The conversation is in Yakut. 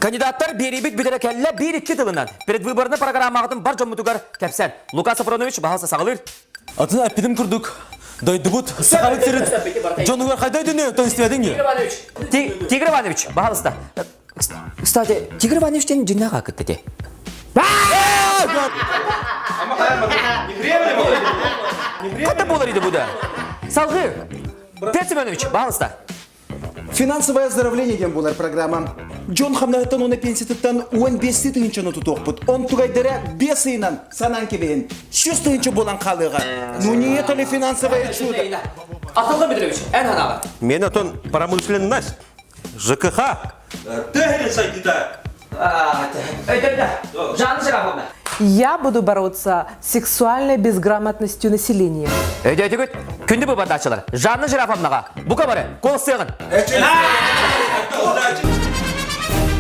Кандидаттар биэриибит бүтэрэ кэллэ биир-икки тылынан предвыборный программаҕытын бар дьоммутугар кэпсээн. Лука Софронович баһылса саҕалыыр. Атын эппитим курдук, дойдубут Сахабыт сирин дьонугар хайда өйдөнүө тоһустубэтиҥ дии. Тигр Иванович, баһалыста. Кстати, Тигр Иванович диэн дьиҥнээх аакыт ити. Хата буолар иди бу да. Салгыы. Петр Семенович, баһалыста. Финансовое оздоровление диэн буолар программа. Дьон хамнаһыттан уонна пенсиятыттан 15 тыһыынчаны тутуохпут. Онтугайдара 5 ыйынан санаан кэбиһин. 100 тыһыынча буолан хаалыаҕа. Ну не это ли финансовое чудо? Атылга Петрович, эн ханаҕа. Мен отон промышленность, ЖКХ. Төһө сайдыта? Жанна Жирафовна. Я буду бороться с сексуальной безграмотностью населения. Өйдөөтүгүт, күндү быбардааччылар, Жанна Жирафовнаға бука бары кол сыаҕын.